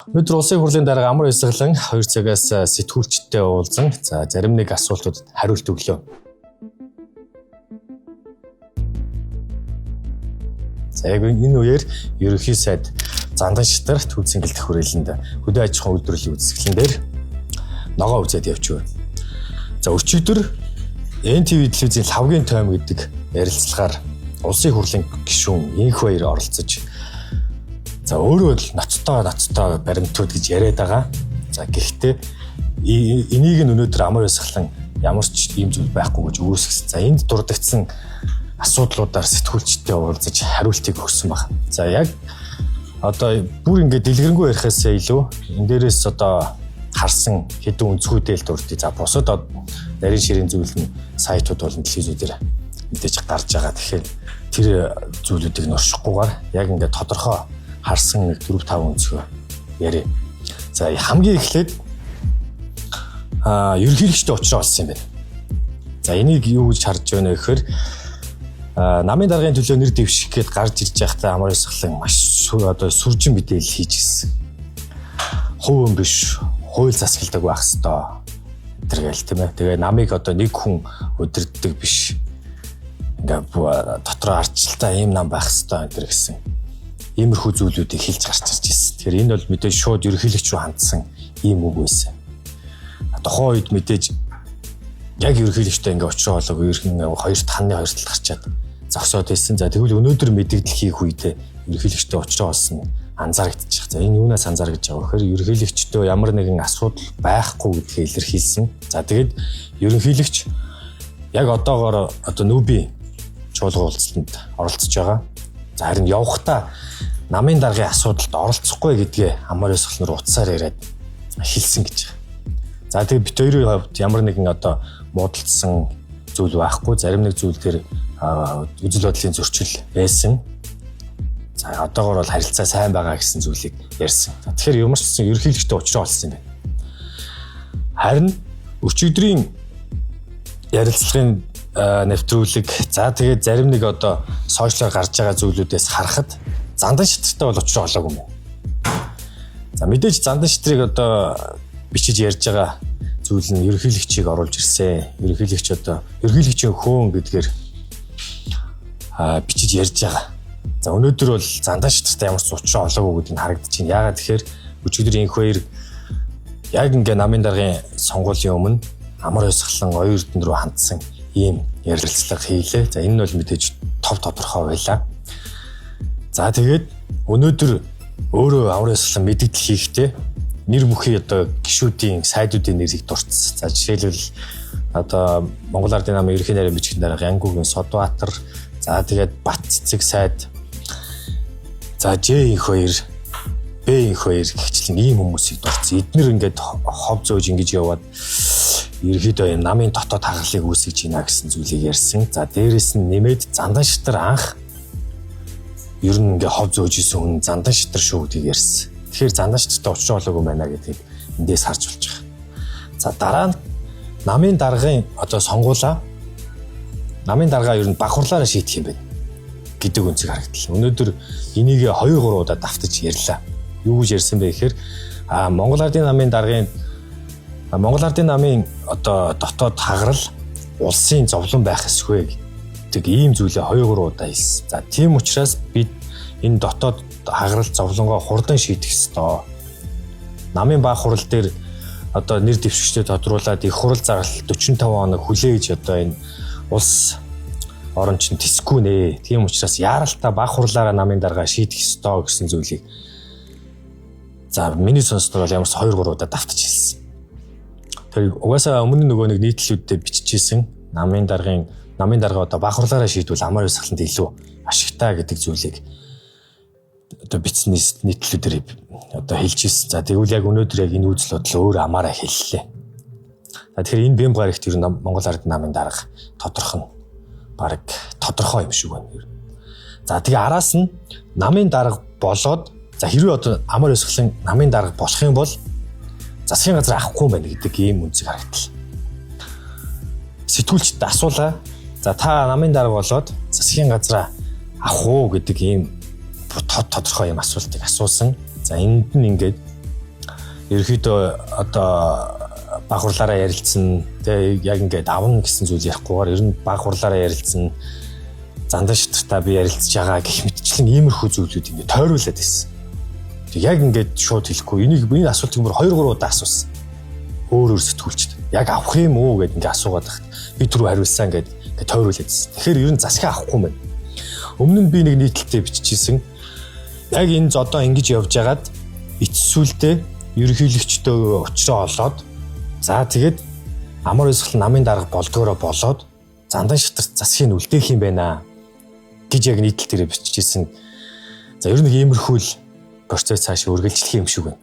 Өнөөдөр улсын хурлын дарга Амар Ёсглан 2 цагаас сэтгүүлчтэй уулзан за зарим нэг асуултуудад хариулт өглөө. За яг энэ үеэр ерөнхий сайд Зандан шатар Төв цэнгэлдэх хүрээлэнд хөдөө аж ахуйн үйлдвэрлэлийн үзэсгэлэн дээр ногоо үзээд явж байна. За өчигдөр NTV телевизийн лавгийн тойм гэдэг ярилцлагаар улсын хурлын гишүүн Инх баяр оролцож за өөрөө л ноцтой баримтууд гэж яриад байгаа. За гэхдээ энийг нь өнөөдөр Амар Ёсглан ямар ч ийм зүйл байхгүй гэж үүсгэсэн. За энд дурдгдсан асуудлуудаар сэтгүүлчтэй уулзаж хариултыг өгсөн баг. За яг одоо бүр ингээд дэлгэрэнгүй ярихаасаа илүү энэ дээрээс одоо харсан хэдэн өнцгүүдэл дурдъя. За бусад нарийн ширийн зүйл нь сайтууд болон телевизүүдээр мэдээж гарч байгаа. Тэгэхээр тэр зүйлүүдийг нуршихгүйгээр яг ингээд тодорхой харсан нэг 4 5 өнцгөө яриа. За хамгийн эхлээд ерөнхийлөгчтэй уулзраа болсон юм байна. За энийг юу гэж харж байна вэ гэхээр намын даргын төлөө нэр дэвших гээд гарч ирж байхдаа Амар Ёсглан маш одоо сүржин мэдээлэл хийж ирсэн. Хувь хүн биш, хууль засагладаг байх хэвээр тэргээл тийм ээ. Тэгээ намыг одоо нэг хүн удирддаг биш. Ингээ дотроо арчлалтай ийм нам байх хэвээр энэ төр гэсэн иймэрхүү зүйлүүдийг хэлж гарч ирж ирсэн. Тэгэхээр энэ бол мэдээж шууд ерөнхийлөгч рүү хандсан ийм үг байсан. Тухайн үед мэдээж яг ерөнхийлөгчтэй ингээ уулзраа болоогүй ерхэн хоёр ханны хоёр талд гарчаад зогсоод байсан. За тэгвэл өнөөдөр мэдэгдэл хийх үедээ ерөнхийлөгчтэй уулзраа болсон анзаарэгдчих. За энэ юунаас анзаарэгдэж байгаа вэ гэхээр ерөнхийлөгчдөө ямар нэгэн асуудал байхгүй гэдгээ илэрхийлсэн. За тэгээд ерөнхийлөгч яг одоогоор одоо нүүбийн чуулган уулзалтанд оролцож байгаа. За харин явхдаа намын даргын асуудалд оролцохгүй гэдгээ Амар Ёсглан руу утсаар яриад хэлсэн гэж байгаа. За тэгээд бит хоёрын хувьд ямар нэгэн одоо муудалцсан зүйл байхгүй. Зарим нэг зүйл дээр үзэл бодлын зөрчил байсан. За одоогор бол харилцаа сайн байгаа гэсэн зүйлийг ярьсан. За тэгэхээр ямар ч гэсэн ерөнхийлөгчтэй уулзраа болсон юм байна. Харин өчигдрийн ярилцлагын нэвтрүүлэг за тэгээд зарим нэг одоо сошиалар гарч байгаа зүйлүүдээс харахад Зандан шатартай бол уулзраа болоогүй юм байна. За мэдээж Зандан шатрыг одоо бичиж ярьж байгаа зүйл нь ерөнхийлөгчийг оруулж ирсэн. Ерөнхийлөгч одоо ерөнхийлөгчийн хөөн гэдгээр бичиж ярьж байгаа. За өнөөдөр бол Зандан шатартай ямар ч уулзраа олоогүй гэдэг нь харагдаж байна. Яагаад тэгэхээр өчигдөр инх баяр яг ингээ намын даргын сонгуулийн өмнө Амар Ёсглан оюун эрдэнэ рүү хандсан ийм ярилцлага хийлээ. За энэ нь бол мэдээж тов тодорхой байлаа. За тэгээд өнөөдөр өөрөө Амар Ёсглан мэдэгдэл хийхдээ нэр бүхий одоо гишүүдийн сайдуудын нэрийг дурдсан. За жишээлбэл одоо Монгол Ардын намын ерөнхий нарийн бичгийн дарга Янгуугийн Содбаатар, за тэгээд Бат цэцэг сайд, за Ж инх хоёр, Б инх хоёр гэгчлэн ийм хүмүүсийг дурдсан. Эднэр ингээд хов зөөж ингэж яваад ерөнхийдөө юм намын дотоод хагалыг үүсгэж байна гэсэн зүйлийг ярьсан. За дээрэс нь нэмээд Зандан шатар анх ер нь ингээ хов зөөж исэн хүн Зандан шатар шүү гэдгийг ярьсан. Тэгэхээр Зандан шатартай уулзраа болоогүй байна гэдгийг эндээс харж болж байгаа. За дараа нь намын даргын одоо сонгуулаа намын даргаа ер нь баг хурлаараа шийдэх юм байна гэдэг үнцэг харагдлаа. Өнөөдөр энийг 2 3 удаа давтаж ярьлаа. Юу гэж ярьсан бэ гэхээр Монгол Ардын намын даргын Монгол Ардын намын одоо дотоод хагарал улсын зовлон байх ёсгүй гэдэг ийм зүйлээ 2 3 удаа хэлсэн. За тийм учраас бид энэ дотоод хагарал зовлонгоо хурдан шийдэх ёстой. Намын баг хурал дээр одоо нэр дэвшигчдээ тодруулаад их хурал зарлал 45 хоног хүлээж одоо энэ улс орон чинь тэсгүй нэ. Тийм учраас яаралтай баг хурлаараа намын даргаа шийдэх ёстой гэсэн зүйлийг за миний сонсноор бол ямар ч 2 3 удаа давтаж хэлсэн. Тэр угаасаа өмнө нөгөө нэг нийтлэлүүдэд биччихсэн намын дарга одоо баг хурлаараа шийдвэл Амар Ёсгланд илүү ашигтай гэдэг зүйлийг одоо бичсэн нийтлэлүүдээр одоо хэлж ирсэн. За тэгвэл яг өнөөдөр яг энэ үзэл бодол өөр амаараа хэллээ. За тэгэхээр энэ бэмб гарагт ер нь Монгол Ардын намын дарга тодорхой нь бараг тодорхой юм шиг байна. За тэгээ араас нь намын дарга болоод за хэрвээ одоо Амар Ёсглан намын дарга болох юм бол засгийн газар авахгүй юм байна гэдэг ийм үнцэг харагдлаа. Сэтгүүлчд асуулаа. За та намын дарга болоод засгийн газраа авах уу гэдэг ийм тодорхой юм асуултыг асуусан. За энд нь ингээд Ерөнхийдөө одоо баг хурлаараа ярилцсан, тэгээ яг ингээд авна гэсэн зүйл ярихгүйгээр ер нь баг хурлаараа ярилцсан, зандан шатартаа би ярилцж байгаа гэх мэтчлэн иймэрхүү зүйлүүд ингээд тойруулаад байсан. Тэг яг ингээд шууд хэлэхгүй. Энийг энэ асуултыг бүр 2 3 удаа асуусан. Өөр өөр сэтгүүлчд. Яг авах юм уу гэд ингээд асуугаад байхад би түрүү хариулсан гэд ингээд тойруулаад байсан. Тэгэхээр ер нь засгаа авахгүй юм байна. Өмнө нь би нэг нийтлэлтэй биччихсэн. Яг энэ зодоо ингэж явж байгаад эцсүүлдэ ерөнхийлөгчдөө учраа олоод, за тэгээд амар уйсгал намын дарга болдгоороо болоод зандан шатарт засгийг үлдээх юм байна гэж яг нийтлэл дээр биччихсэн. За, ер нь иймэрхүү л процесс цааш үргэлжлэх юм шиг байна.